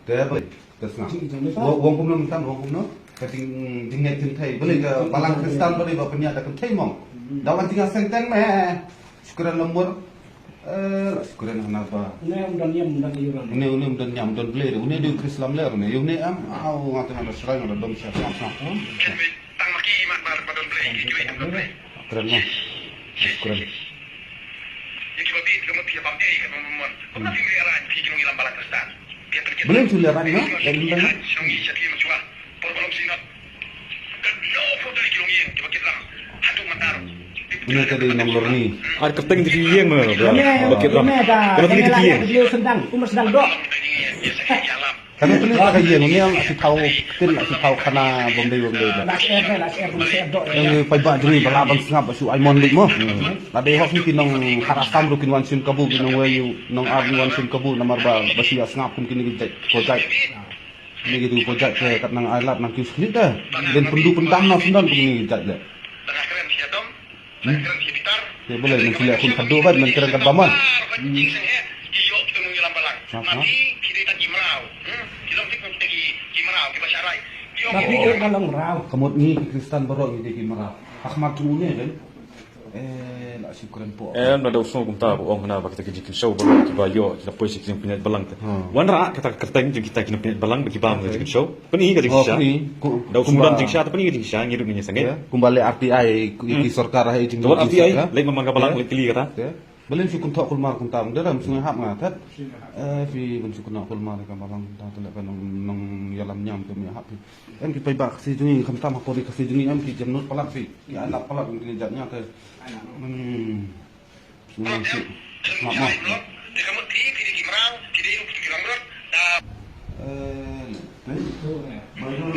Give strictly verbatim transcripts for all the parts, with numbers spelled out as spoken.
Te ba te sngap. Wa-, wang kumno mynta, wang kumno. Ka jing, jingngeit jingthei. Balei ka balang Khristan balei ba pynïaid da kynthei mo. Da wan jingïaseng teng me. Shukran lamur. Eh, la shukran hana ba. Une um don niam, um don ïuran. Une, une um don niam, um don blei. Une dei Khristan ler une. Une am, au, nga teng da shrai, nga da dom sha, sha, sha. Tang ma ki mat ba, ba don blei, ki kiwei tam don blei. Kren mo. Kren. Ïa kiba bit ka mut phi ïa bam ei ka mon mon. Kumno phi mri arang phi ki nongïalam balang Khristan. Bling tu le arang no. Dah lim bang. Shong i sha ki machwa. Por balom sinot. Ka no por dari ki longïing kiba kit ram. Haduh matar. Ini tadi nomor ni. Ar kyrteng ki ïing ma ba kit ram. Kena tadi ki ïing. Beliau sendang, Umar sedang dok. Ïa sa ki ïalam. Kane pynlong ka ïing, une la shu thaw ktien, la shu thaw khana bym dei bym dei. La shu er, la shu er, la shu er, dok. Ïa ngi paidbah jong ngi ba lah ban sngap ba shu ai mon lut mo. La dei hok ki nong khar Assam ruh kin wan shim kabu, ki nongwei nong ar kin wan shim kabu namar ba, ba shu ïa sngap kum kine ki jait, ko jait. Kine ki tu ko jait te kat nang ai lad nang kiew skhnit te. Den pyndu pyndam na syndon kum kine ki jait le. Te balei men shu leh khun khadduh bad men kren kat ba mon. Sngap, sngap. Ka mut ngi ki Khristan baroh ngi dei ki mraw. Ha khmat jong une kan. Eh, la shu kren po. Em, na da u sngew kumta ba ong hana ba kita ki jingkynshew baroh kiba ïoh ki la poi sha ki jingpynïaid balang te. Hmm. Wanrah kata ka kyrteng jong kita ki nongpynïaid balang ba ki bam ka jingkynshew. Pyni ka jingshisha. Oh, pyni. Ku-, da u kumba sngewdon jingshisha, te pyni ka jingshisha, ngi ruh ngin ïasangeh. Kumba leh R T I, ki, ki sorkar ha i jingdon. Te wat R T I, leh ma man ka balang, leh kylli kata. Te. Balei shu kynthoh kulmar kumta, da ram sngewhap nga tat. Eh, phi ban shu kynthoh kulmar ka balang kumta, te leh ka nong, nongïalam niam te me hap phi. Em ki paidbah Khasi jong ngi, khamtam ha pori Khasi jong ngi, em ki jemnud palat phi. Ki ailad palat ki jat nia te. Hmm. Sngewsih. Sngap mo. Eh, te. Baru.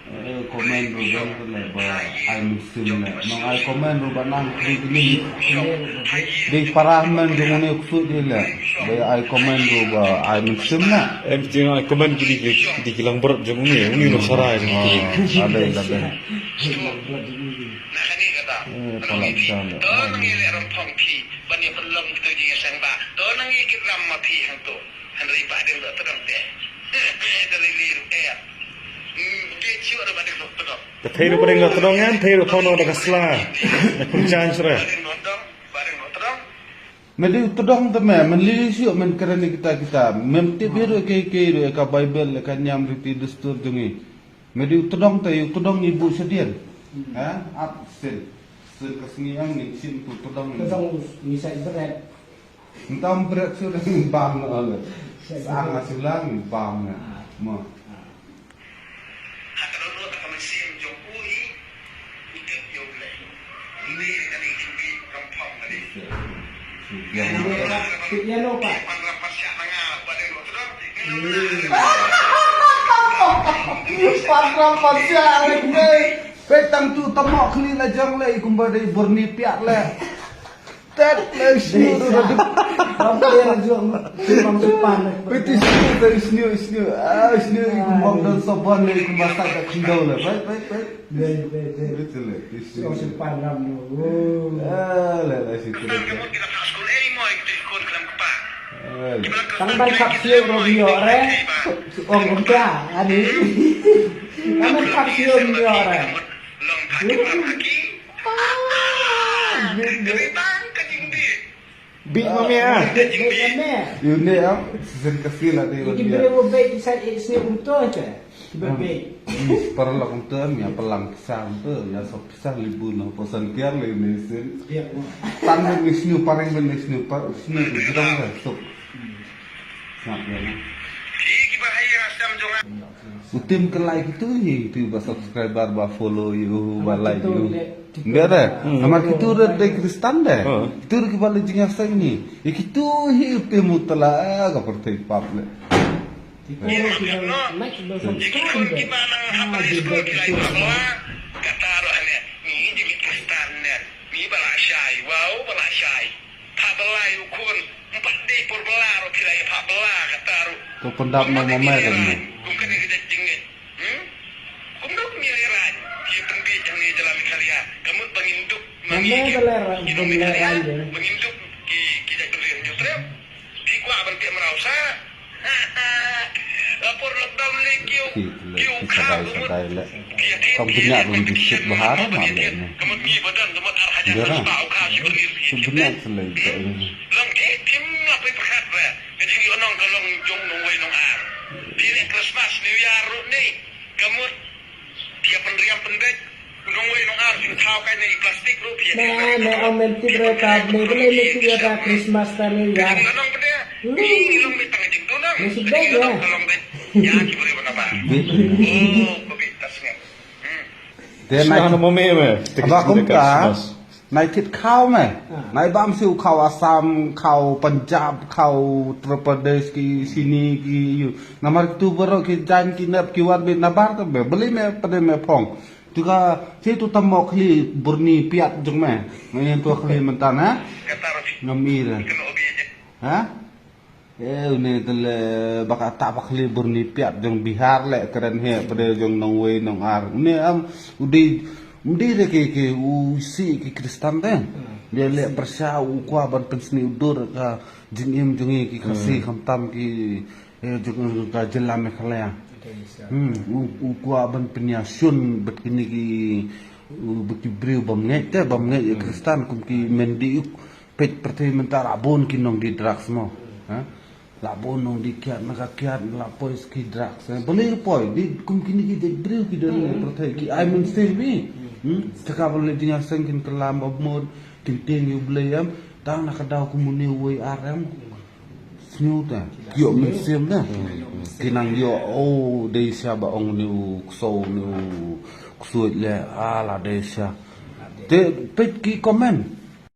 Eh, comment ruh don te leh ba ai mynsiem leh. Nang ai comment ruh ba nang kri kri. Dei para men jong une u ksuid dei leh. Ba ai comment ruh ba ai mynsiem leh. Em jing ai comment ki dei ki, ki dei ki langbrot jong une, une u nongshakri jong ki. Ah, dei, dei. Eh, palat sha leh. Ka thei ruh ba dang da tdong ngan, thei ruh thong da ka sla. Na pynjan sra. Me dei u tdong te me, men lei shuh men kren ïa kita kita. Mem tip ïa ruh kei kei ruh ïa ka Baibl, ïa ka niam riti dustur jong ngi. Me dei u tdong te, u tdong ngi buh shadien. Ha? Ap sien. Sien ka sngi ang ngi shim tu tdong ngi. Tdong ngi sai bret. Ntam bret shuh ngi bam na ale. Sa nga shuh lang ngi bam na. Mo. Pat ram pat siah leh. Peit tang tu tymok khlieh la jong leh kumba dei burni piat leh. Tet leh sniew tu dah dip. Ram pia la jong. Ram sepan leh. Peit sniew tu sniew sniew. Ah sniew i kumba don sabon leh kumba sat da khyndew leh. Peit peit peit. Dei dei dei. Peit leh sniew. Ram sepan ram tu. Ah leh leh situ leh. Tang ban khap siew ro ïoh re. Ong kumta ani. Tang ban khap siew ro ïoh re. Bit ma me ah. Bit ma me. Ïu ne am, sisen ka sila de. Ki briew beit ki sa sniew kumto te. Ki briew beit. Para la kumto am ïa palang pisa kumto ïa sop pisa libu na posan kiar le ne sin. Tan ne sniew paring ne sniew par sniew jrong le sop. Sngap ïa na. U tim ka like tu hi tu ba subscriber ba follow ïa u ba like ïa u. Nda re. Namar kitu re dei Khristan de. Kitu re kiba leh jingïaseng ni. Ïa kitu hi u tim u tala ka pyrthei pap le. Kata ruh ane. Ni jingïaseng Khristan ne. Ni ba la shai. Wow ba la shai. Pha bala ïa u khun, ym pat dei por bala ruh phi la ïa pha bala kata ruh. To pyndap na ma me ka me. Kum kane ka jait jingngeit. Hmm? Kumno kum ïa rai. Ïa pynbeit hangne jylla Meghalaya. Ka mut Penginduk. Name ka ler, ka ler aja. Penginduk ki, ki jaitbynriew Hynñiewtrep. Phi kwah ban peit mraw sa. Lapor lockdown le kiew, kiew kha kumut. Ka bniah ruh di sit bahar ma le ne. Kumut ngi badan, kumut ar hajar. Dera. Bniah sele. Long ke tim ngap pyrkhat ba ka jingïohnong ka long jong nongwei nongar. Phi leh Christmas, New Year ruh ne. Kumut. Phi ïa pynriam pynbeit. Nongwei nongar phi thaw kai na i plastik ruh phi ïa. Na, na, ong men tip re ka ne, bele ne tip ïa ka Christmas ka ne ïa. Ngi long beit tang jingduna. Ngi sibei ïa. Ngi long beit. Ïa ki briew ba na ba. Oh, ko beit tas ngi. Hmm. Te na mo me me. Aba kum ka. Nai kit khaw me. Nai bam siu khaw Assam, khaw Punjab, khaw Uttar Pradesh ki sini ki yu. Namar kitu baroh ki jan ki nep ki wan beit nabar te be. Beli me pede me phong. Tu ka, si tu tam mo khli burni piat jong me. Me yen tu khli mentan ha. Ngam i re. Ha? Eh, une te le baka ta ba khli burni piat jong Bihar le kren he pede jong nongwei nongar. Une am u dei, u dei de ke, ke u si ki Kristan te. Dia le persha u kwah ban pynsni u dur ka jingim jong ngi ki Khasi khamtam ki, eh, jong ka jylla Meghalaya. Hmm, u, u kwah ban pynïashun bad kine ki, u, bad ki briew bym ngeit te, bym ngeit ïa Kristan kum ki Mendi u Peit pyrthei mynta la bun ki nongdie drugs mo. Ha? La bun nongdie kiad na ka kiad la poi ki drugs. Ha? Balei poi? Di kum kine ki dei briew ki don pyrthei ki ai mynsiem mi. Hmm? Te ka balei ding aseng kin kylla ba mut kin tieng ïa u Blei em. Tang na ka daw kum une uwei ar em. Sniew ta. Ki ïoh mynsiem ta. Ki nang ïoh, oh, dei sha ba ong une u ksew une u ksuid le, ah, la dei sha. Te peit ki comment.